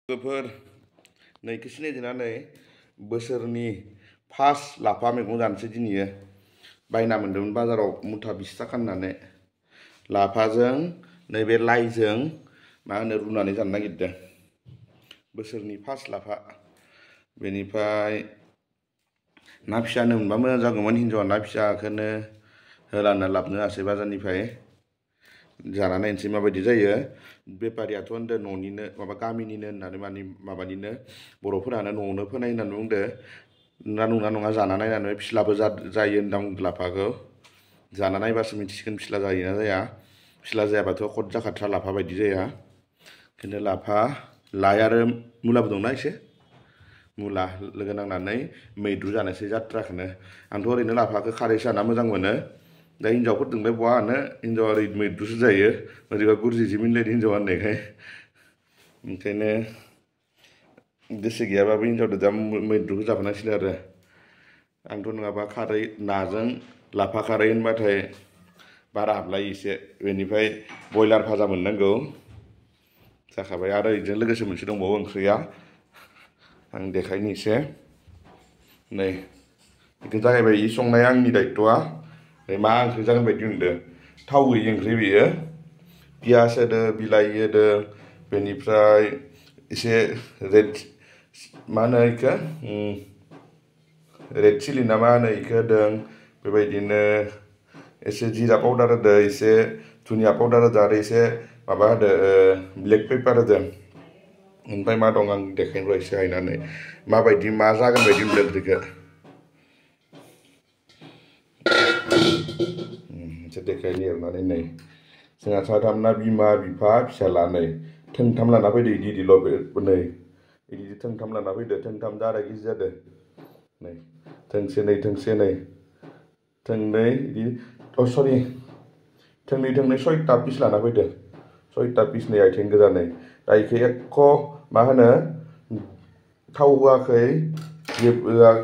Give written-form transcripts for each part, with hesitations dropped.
लोगोफोर नैखिसिनि दिनानै बोसोरनि फार्स्ट लाफा मैगं जानोसै दिनैयो बायना मोन्दोंमोन बाजाराव मुथा 20 थाखा होननानै लाफाजों नैबे लाइजों मा होनो रुनानै जानो नागिरदों बोसोरनि फार्स्ट लाफा बेनिफ्राय ना फिसानो मोनबा मोजां जागौमोन हिनजावा ना फिसाखौनो होलाना लाबोनो हासै बाजारनिफ्राय जाना नायनोसै माबायदि जायो बेफारियाथ' होनदों न'निनो माबा गामिनिनो होननानै माबानिनो बर'फोरानो न'आवनो फोनाय होननानै बुंदों नंगौना नङा जाना नायनानै फिस्लाबो जायो होनदां लाफाखौ जाना नायबासो मिथिसिगोन फिस्ला जायोना जाया फिस्ला जायाबाथ' खद जाखाथ्रा लाफा बायदि जाया खिन्थु लाफा लाइ आरो मुलाबो दंना एसे मुला लोगो नांनानै मैद्रु जानोसै जाथ्राखौनो आंथ' ओरैनो लाफाखौ खारैसो जाना मोजां मोनो दा हिनजावफोरजोंलाय बहा होनो हिनजावा ओरै मैद्रुसो जायो ओरैबा गुरजिजि मिनिलायदों हिनजावा होननायखाय ओंखायनो गोसो गैयाबाबो हिनजावजों दा मैद्रुखौ जाबोनांसिगोन आरो आंथ' नङाबा खारै नाजों लाफा खारै होनबाथाय बारा हाबलायो एसे बेनिफ्राय बयलार भाजा मोननांगौ जाखाबाय आरो बेजों लोगोसे मोनसे दंबावो ओंख्रिया आं देखायनि एसे नै बेखौ जागायबाय इ संनाया आंनि दायित्वआ मा ओंख्रि जागोन बायदि मोनदों थाव गैयि ओंख्रि बेयो पियास होदो बिलाइ होदो बेनिफ्राय एसे रेड मा होनो बेखौ रेड चिलि ना मा होनो बेखौ होदों बेबायदिनो एसे जिरा पाउडार होदो एसे धनिया पाउडार होदो आरो एसे माबा होदो ब्लेक पेपार होदों ओमफ्राय मा दं आं देखायनो र' एसे हायनानै माबायदि मा जागोन बायदि मोनदों ओंख्रिखौ एसे देखायनि एरनानै नै जोंहा साथामना बिमा बिफा फिसाला नै थोंथाम लाना फैदो इदिल' नै इदि थोंथाम लाना फैदो थोंथाम आधा केजि जादों नै थोंसे नै थोंनै इदि सरि थोंनै 6टा पिस लाना फैदो 6टा पिस नै आथिं गोजा नै दा इखौ एख' मा होनो थाव होआखै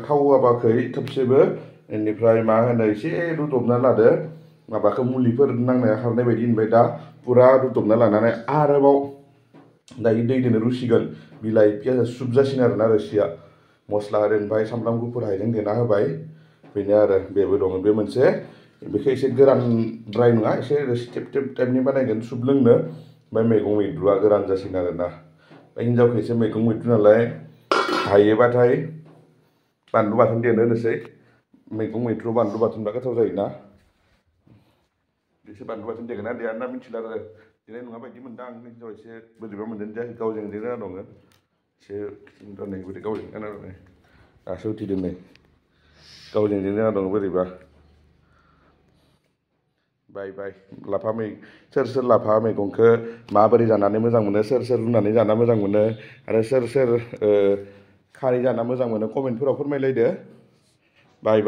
थाव होआबाखै थोबसेबो बेनिफ्राय मा होनो एसे रुदबना लादो माबाखौ मुलिफोर नांनाया खारनाय बायदि ओमफ्राय दा पुरा रुदबना लानानै आरोबाव दायो दैजोंनो रुसिगोन बिलाइ पियाजा सुब जासिगोन आरोना रोसिया मस्ला ओमफ्राय सामब्राम गुफुर हाइजें देना होबाय बेनो आरो बेबो दङ बे मोनसे बेखौ एसे गोरानद्राय नङा एसे रोसि टेब टेब टाइपनि बानायगोन सुब लोंनो ओमफ्राय मैगं मैद्रुआ गोरान जासिगोन आरोना हिनजावखौ एसे मैगं मैद्रु नालाय हायोबाथाय बानलु बाथोन देनो होनोसै मैगं मैद्रु बानलु बाथोनबा गोथाव जायोना एसे बानलु बाथोन देगोन ना देया ना मिथिला आरो देनाय नङा बायदि मोनदों आं हिनजाव एसे बोरैबा मोनदों जायाखै गावजों जाना दङ एसे नै बोरै गावजों जाना दङ दासो उथिदों नै गावजों जाना दङ बोरैबा बाय लाफा सोर लाफा मैगंखौ माबोरै जानानै मोजां मोनो सोर रुनानै जाना मोजां मोनो आरो सोर खारै जाना मोजां मोनो कमेन्टफोराव फोरमायलायदो बाय